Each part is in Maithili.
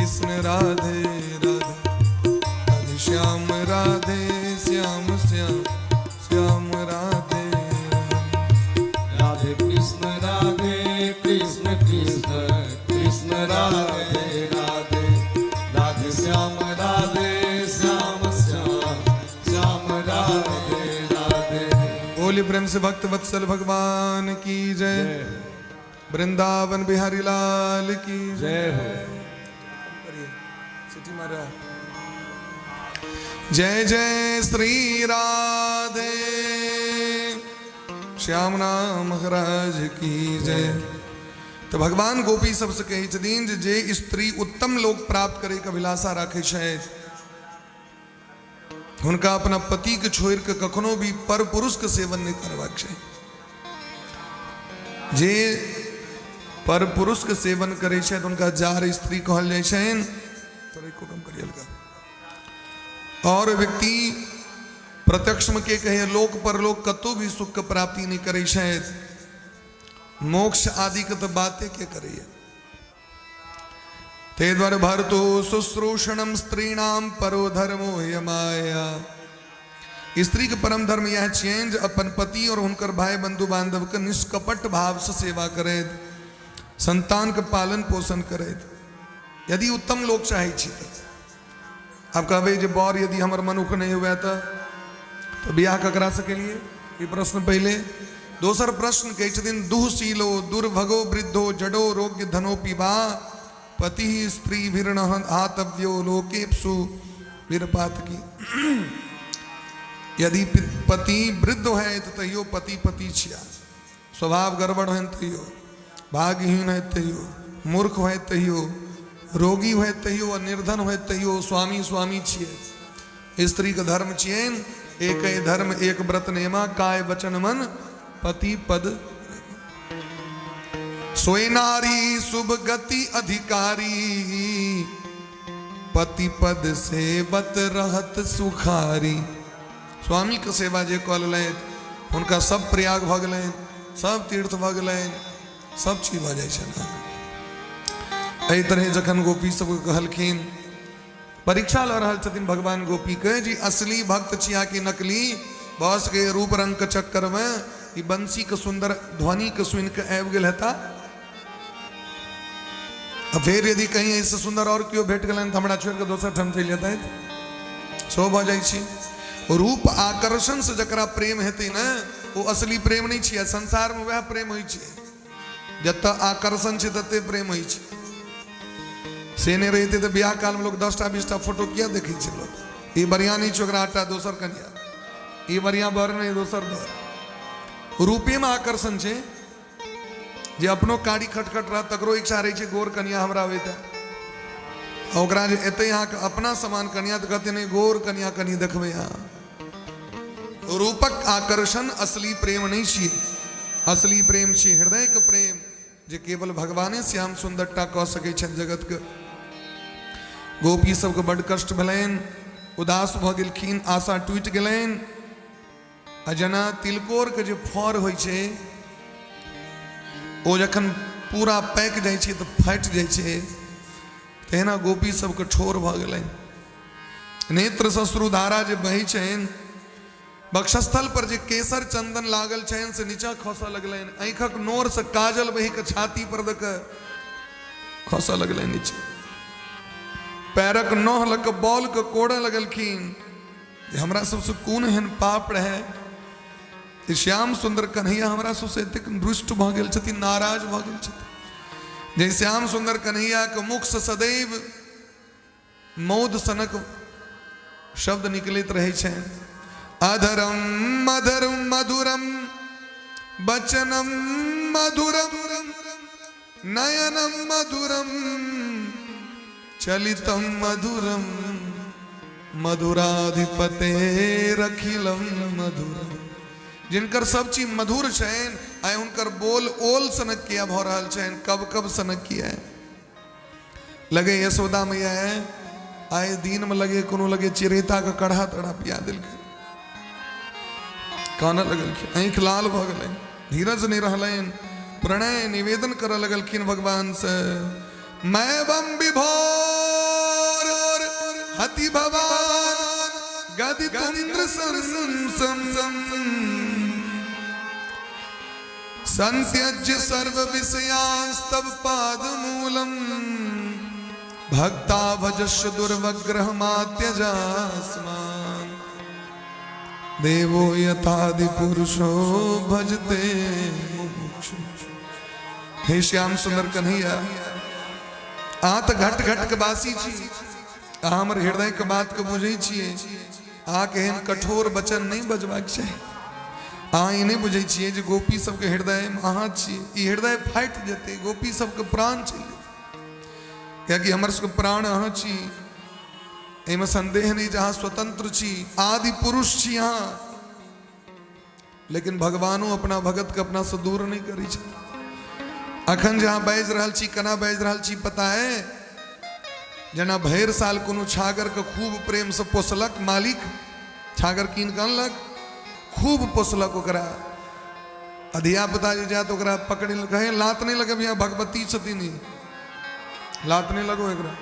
कृष्ण राधे राधे, राधे श्याम राधे श्याम श्याम श्याम राधे राधे। राधे कृष्ण राधे कृष्ण कृष्ण कृष्ण राधे राधे, राधे श्याम राधे श्याम श्याम श्याम राधे राधे। बोलिए प्रेम से भक्त वत्सल भगवान की जय। वृंदावन बिहारी लाल की जय हो। सिटी मारा। जय जय श्री राधे, श्याम नाम महाराज की जय। तऽ भगवान गोपी सबसँ कहै छथिन जे जे स्त्री उत्तम लोक प्राप्त करैके अभिलाषा राखै छथि, हुनका अपना पतिके छोड़ि कऽ कखनो भी पर पुरुषके सेवन नहि करबाक चाही। जे पर पुरुषके सेवन करै छथि हुनका जार स्त्री कहल जाइ छनि। थोड़े को कम करिए हल्का। और व्यक्ति प्रत्यक्ष में के कहे लोक परलोक कतौ भी सुख के प्राप्ति नहीं करै छथि, मोक्ष आदि के तो बातें के करैया। ते द्वारे भर्तु शुश्रूषणम स्त्रीणाम परो धर्मो यमाया। स्त्री के परम धर्म यह छियनि जे अपन पति और हुनकर भाई बंधु बांधव के निष्कपट भाव से सेवा करैत, संतान के पालन पोषण करैत। यदि उत्तम लोक चाहै छी तऽ आब कहबै जे बर यदि हमर मनुख नहि हुए तऽ बियाह ककरा से केलिए, ई प्रश्न पहिले। दोसर प्रश्न कहै छथिन दुःशीलो दुर्भगो वृद्धो जडो रोग्य धनो पिबा पति स्त्री भीर्ण आतव्यो लोकेप्सु वीरपात की। यदि पति वृद्ध है तो तैयो पति पति छिया, स्वभाव गड़बड़ है तैयो, भाग्यहीन है तैयो, मूर्ख है तैयो, रोगी है तैयो, और निर्धन है तैयो स्वामी स्वामी छियै। स्त्री के धर्म छियनि एक ही धर्म एक व्रत नेमा काय वचन मन पति पद सोए नारी शुभ गति अधिकारी पति पद सेवत रहत सुखारी। स्वामी के सेवा जे कऽ लेलथि हुनका सब प्रयाग भऽ गेलनि, सब तीर्थ भऽ गेलनि, सब चीज भऽ जाइ छनि। एहि तरहे जखन गोपी सबके कहलखिन, परीक्षा लऽ रहल छथिन भगवान गोपी के जी असली भक्त छिया कि नकली। भऽ सकैए रूप रंग के चक्कर में ई बंसी के सुंदर ध्वनि के सुनि के आबि गेल हेता, आ फेर यदि कहीं एहिसँ सुंदर और केओ भेट गेलनि तऽ हमरा छोड़ि कऽ दोसर ठाम चलि जेतथि, सेहो भऽ जाइ छै। रूप आकर्षण से जकरा प्रेम हेतै ने ओ असली प्रेम नहि छियै। संसारमे वएह प्रेम होइ छै, जतऽ आकर्षण छै तते प्रेम होइ छै। से नहि रहितै तऽ बियाह कालमे लोक 10टा 20टा फोटो किया देखै छै लोक? ई बढ़िआँ नहि छै ओकरा हटा दोसर कनिया, ई बढ़िआँ बर नहि दोसर बर। रूपेमे आकर्षण छै जे अपनो कारी खटखट रहत तकरो इच्छा रहै छै गोर कनिया हमरा होइतै, आ ओकरा जे एतै अहाँके अपना समान कनिया तऽ कहतै नहि गोर कनिया कनि देखबै अहाँ। रूपक आकर्षण असली प्रेम नहि छियै, असली प्रेम छियै हृदयके प्रेम जे केवल भगवाने श्याम सुन्दर टा कऽ सकै छथि जगतके। गोपी सबके बड्ड कष्ट भेलनि, उदास भऽ गेलखिन, आशा टूटि गेलनि। आ जेना तिलकोरके जे फर होइ छै ओ जखन पूरा पाकि जाइ छै तऽ फाटि जाइ छै, तहिना गोपी सबके ठोर भऽ गेलनि। नेत्र सश्रुधारा जे बहै छनि, वक्षस्थल पर जे केसर चंदन लागल छनि से नीचा खसऽ लगलनि, आँखिक नोर से काजल बहि कऽ छाती पर दऽ कऽ खसऽ लगलनि नीचा, पैरक नोह लऽ कऽ बॉल के कोड़ऽ लगलखिन जे हमरा सबसँ कोन एहन पाप रहै जे श्याम सुन्दर कन्हैया हमरा सबसँ एतेक रुष्ट भऽ गेल छथिन, नाराज भऽ गेल छथिन। जे श्याम सुन्दर कन्हैयाके मुखसँ सदैव मौध सनक शब्द निकलैत रहै छनि। अधरम मधुरम मधुरम वचनम मधुरम नयनम मधुरम चलितम मधुरम मधुराधिपते रखिलम मधुरम। जिनकर सब चीज मधुर छनि, आइ हुनकर बोल ओल सनक किया भऽ रहल छनि, कब कब सनक किया लगे यशोदा मैया है आइ दिन में लगे कोनो लगे चिरेता के कढ़ा तढ़ा पिया देलकै, कानऽ लगलखिन, आँखि लाल भऽ गेलनि, धीरज नहि रहलनि, प्रणय निवेदन करऽ लगलखिन भगवान से, मैं बम विभो जानति भवान गदित नृशंसम संत्यज्य सर्व विषयांस्तव पादमूलम भक्ता भजस्व दुर्वग्रहमात्यजास्मान् देवो यथादि पुरुषो भजते मुमुक्षु। हे श्याम सुंदर कन्हैया, अहाँ तऽ घट घट के बासी छी, अहाँ हमर हृदय के बात के बुझै छियै। अहाँके एहन कठोर वचन नहि बजबाक चाही। अहाँ ई नहि बुझै छियै जे गोपी सबके हृदयमे अहाँ छियै। ई हृदय फाटि जेतै, गोपी सबके प्राण चलि जेतै, कियाकि हमर सबके प्राण अहाँ छी। एहिमे संदेह नहि जे अहाँ स्वतंत्र छी, आदि पुरुष छी अहाँ। लेकिन भगवानो अपना भगत के अपना से दूर नहि करै छथिन। अखन जे अहाँ बाजि रहल छी, केना बाजि रहल छी पता है? जेना भरि साल कोनो छागर के खूब प्रेम से पोसलक मालिक, छागर कीन कऽ अनलक, खूब पोसलक ओकरा, आ धियापुता जे जायत ओकरा पकड़ि कहे लात नहि लगबिहे, भगवती छथिन ई, लात नहि लगो एकरा।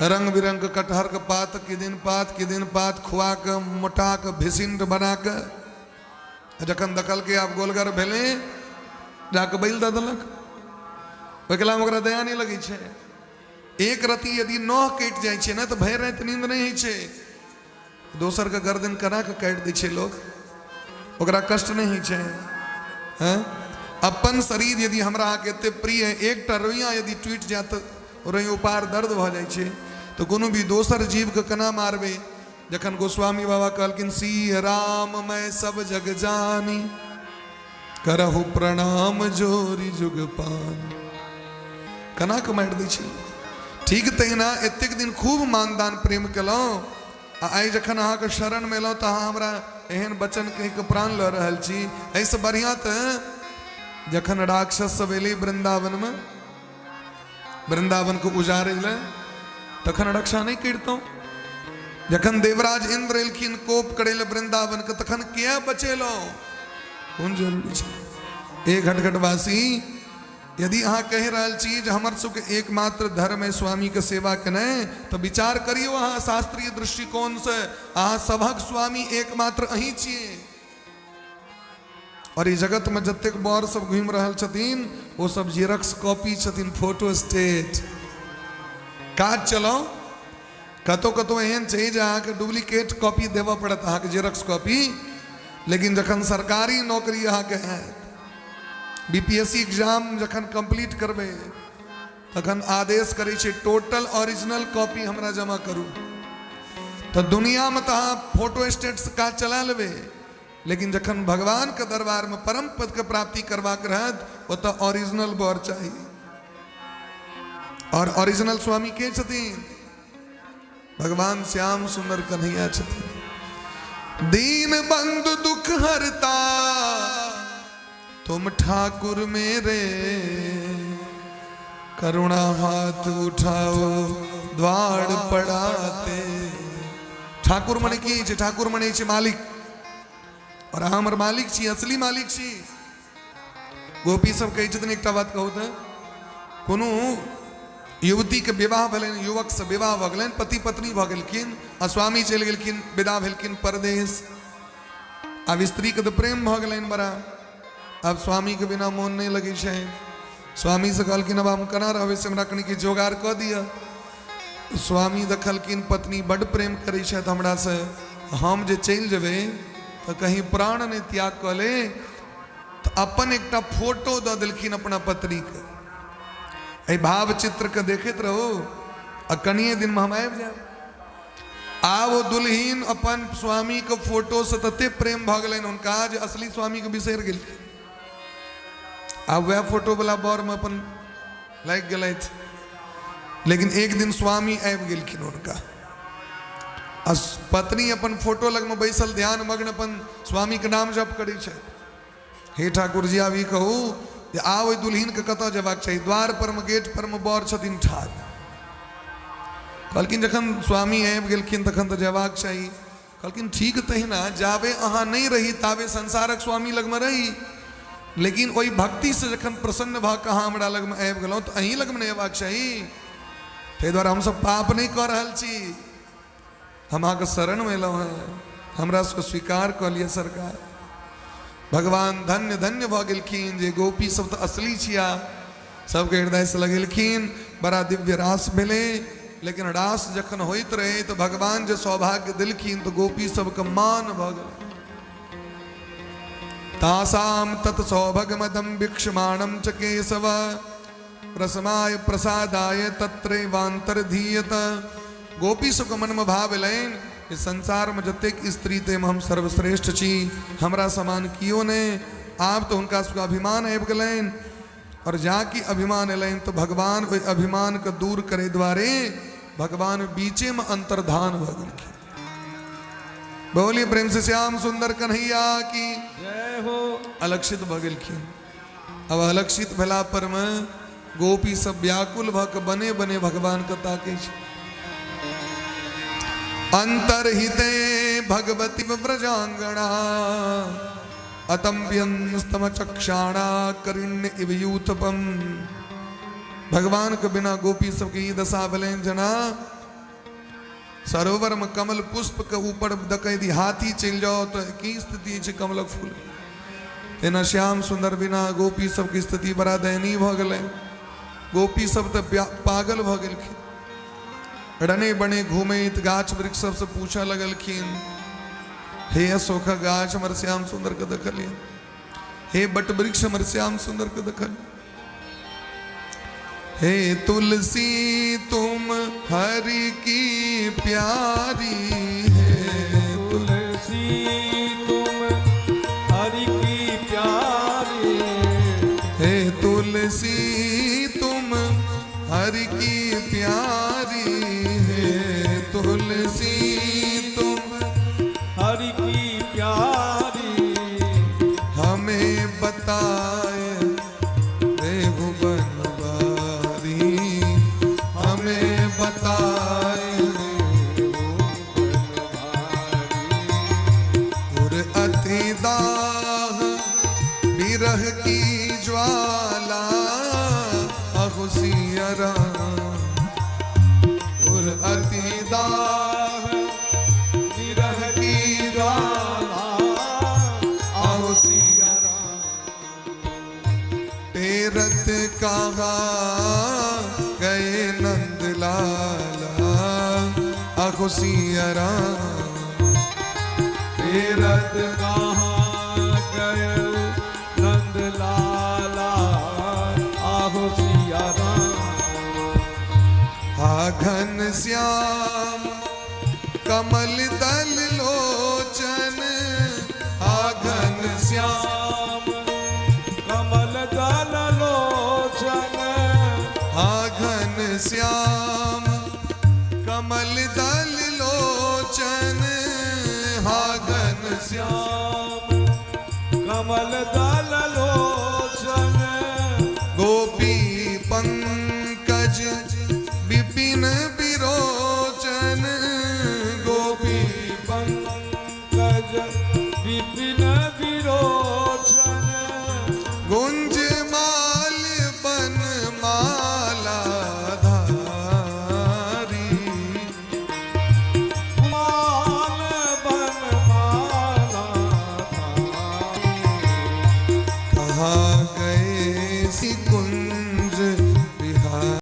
रंग बिरंग के कटहर के पात, किदिन पात किदिन पात खुआ कऽ मोटा कऽ भिसिंड बना कऽ जखन देखलकै आब गोलगर भेलै, जाकऽ बैल दऽ देलक। ओहिके ओकरा दया नहि लगै छै। एक रति यदि नह कटि जाइ छै ने तऽ भरि राति नींद नहि होइ छै। दोसरके गर्दन केना कऽ काटि दै छै लोक, ओकरा कष्ट नहि होइ छै। हँ, अपन शरीर यदि हमरा अहाँके एते प्रिय है, एकटा रोइयाँ यदि टूटि जाय तऽ रोइ उपार दर्द भऽ जाइ छै, तऽ कोनो भी दोसर जीवके केना मारबै? जखन गोस्वामी बाबा कहलखिन सी राम मैं सब जग जानी, करहु प्रणाम जोरी जुग पान, केना कऽ मारि दै छै? ठीक तहिना एतेक दिन खूब मानदान प्रेम केलहुँ, आ आइ जखन अहाँके शरणमे एलहुँ तऽ अहाँ हमरा एहन वचन कहि कऽ प्राण लऽ रहल छी। एहिसँ बढ़िआँ तऽ जखन राक्षस सब एलै वृन्दावनमे, वृन्दावनके उजाड़ै लए, तखन रक्षा नहि करितहुँ। जखन देवराज इंद्र एलखिन कोप करै लए वृन्दावनके, तखन किया बचेलहुँ? कोन जरूरी छै? ए घटघटवासी, यदि अहाँ कहि रहल छी जे हमर सबके एकमात्र धर्म है स्वामीके सेवा केनाइ, तऽ विचार करियौ अहाँ शास्त्रीय दृष्टिकोणसँ, अहाँ सभक स्वामी एकमात्र अहीं छियै। और ई जगत में जतेक बर सब घूमि रहल छथिन ओ सब जेरॉक्स कॉपी छथिन, फोटो स्टेट। काज चलाउ, कतौ कतौ एहन छै जे अहाँके डुप्लीकेट कॉपी देबऽ पड़त, अहाँके जेरॉक्स कॉपी। लेकिन जखन सरकारी नौकरी अहाँके हैत, बीपीएससी एग्जाम जखन कंप्लीट करबै, तखन आदेश करै छै टोटल ओरिजिनल कॉपी हमरा जमा करू। तऽ दुनियामे तऽ अहाँ फोटो स्टेट से काज चला लेबै, लेकिन जखन भगवान के दरबार में परम पद के प्राप्ति करबाक रहत, ओतऽ ओरिजिनल बर चाही। और ओरिजिनल स्वामी के छथिन? भगवान श्याम सुंदर कन्हैया छथिन। दीन बंधु दुख हरता तुम ठाकुर मेरे, करुणा हाथ उठाओ द्वार पड़ाते। ठाकुर मने की छै? ठाकुर मने छै मालिक, और अहाँ हमर मालिक छी, असली मालिक छी। गोपी सब कहै छथिन, एकटा बात कहू तऽ, कोनो युवतीके विवाह भेलनि, युवकसँ विवाह भऽ गेलनि, पति पत्नी भऽ गेलखिन, आ स्वामी चलि गेलखिन, विदा भेलखिन परदेश। आब स्त्रीके तऽ प्रेम भऽ गेलनि बड़ा, आब स्वामीके बिना मोन नहि लगै छै। स्वामीसँ कहलखिन आब हम केना रहबै, से हमरा कनि किछु जोगाड़ कऽ दिअ। स्वामी देखलखिन पत्नी बड्ड प्रेम करै छथि हमरासँ, हम जे चलि जेबै तऽ कहीं प्राण नहि त्याग कऽ ले, तऽ अपन एकटा फोटो दऽ देलखिन अपना पत्नीके, एहि भाव चित्रके देखैत रहू आ कनिए दिनमे हम आबि जायब। आब ओ दुल्हिन अपन स्वामीके फोटोसँ तते प्रेम भऽ गेलनि हुनका जे असली स्वामीके बिसरि गेलखिन। आब वएह फोटोवला बरमे अपन लागि गेलथि। लेकिन एक दिन स्वामी आबि गेलखिन हुनका, आ पत्नी अपन फोटो लगमे बैसल ध्यान मग्न अपन स्वामीके नाम जप करै छथि। हे ठाकुर जी, आब ई कहू जे आब ओहि दुल्हिनके कतऽ जेबाक चाही? द्वार परमे, गेट परमे बर छथिन ठाढ़। कहलखिन जखन स्वामी आबि गेलखिन तखन तऽ जेबाक चाही। कहलखिन ठीक तहिना जाबे अहाँ नहि रही ताबे संसारक स्वामी लगमे रही, लेकिन ओहि भक्तिसँ जखन प्रसन्न भऽ कऽ अहाँ हमरा लगमे आबि गेलहुँ तऽ अहीं लगमे नहि अयबाक चाही। ताहि दुआरे हमसभ पाप नहि कऽ रहल छी। हम अहाँके शरणमे एलहुँ हेँ, हमरा सबके स्वीकार कऽ लिअ सरकार। भगवान धन्य धन्य भऽ गेलखिन जे गोपी सब तऽ असली छिया। सबके हृदयसँ लगेलखिन, बड़ा दिव्य रास भेलै। लेकिन रास जखन होइत रहै तऽ भगवान जे सौभाग्य देलखिन तऽ गोपी सबके मान भऽ गेलै। तासाम तत् सौभगमदं वीक्षमाणं च केशव प्रसमाय प्रसादाय तत्रैवान्तर्धीयत। गोपी सबके मनमे भाव एलनि जे संसारमे जतेक स्त्री ताहिमे हम सर्वश्रेष्ठ छी, हमरा समान कियो नहि। आब तऽ हुनका सबके अभिमान आबि गेलनि, और जाकि अभिमान एलनि तऽ भगवान ओहि अभिमानके दूर करै दुआरे भगवान बीचेमे अंतर्धान भऽ गेलखिन। बोलिए प्रेम से श्याम सुंदर कन्हैया की जय हो। अलक्षित भऽ गेलखिन। अब अलक्षित भेला पर मे गोपी सब व्याकुल भऽ कऽ बने बने भगवान के ताकै छै। अंतर्हिते भगवती व्रजांगणा अतम्प्यंस्तमचक्षाणा करिण्य इव यूथपम। भगवान के बिना गोपी सबके ई दशा भेलनि जेना सरोवर में कमल पुष्प के ऊपर दकै यदि हाथी चलि जाओ तो की स्थिति छै कमलक फूल। तेना श्याम सुंदर बिना गोपी सबके स्थिति बड़ा दयनीय भऽ गेलै। गोपी सब तऽ पागल भऽ गेलखिन, रने बने घूमैत गाछ वृक्ष सबसँ पूछऽ लगलखिन, हे अशोक गाछ हमर श्याम सुंदर के देखलियै, हे बट वृक्ष हमर श्याम सुंदर के देखलियै, हे तुलसी तुम हरि की प्यारी है, तुलसी तुम हरि की प्यारी, हे तुलसी तुम हरि की प्यारी है, तुलसी तुम हरि की प्यारी, हमें बताए देहु बनवारी, हमें बताए देहु बनवारी। उर अति दाह विरह की ज्वाला अहुसिया राम, उर अति दाह विरह की ज्वाला अहुसिया राम। टेरत कहा गए नंद लाला अहुसिया राम, टेरत कहाँ गए नंद लाला आहुसिया राम। आघन श्याम कमल दल लोचन, आघन श्याम श्याम कमल दल लोचन, आघन श्याम कमल दल लोचन, आघन श्याम श्याम कमल दल लोचन, गोपी पंकज विपिन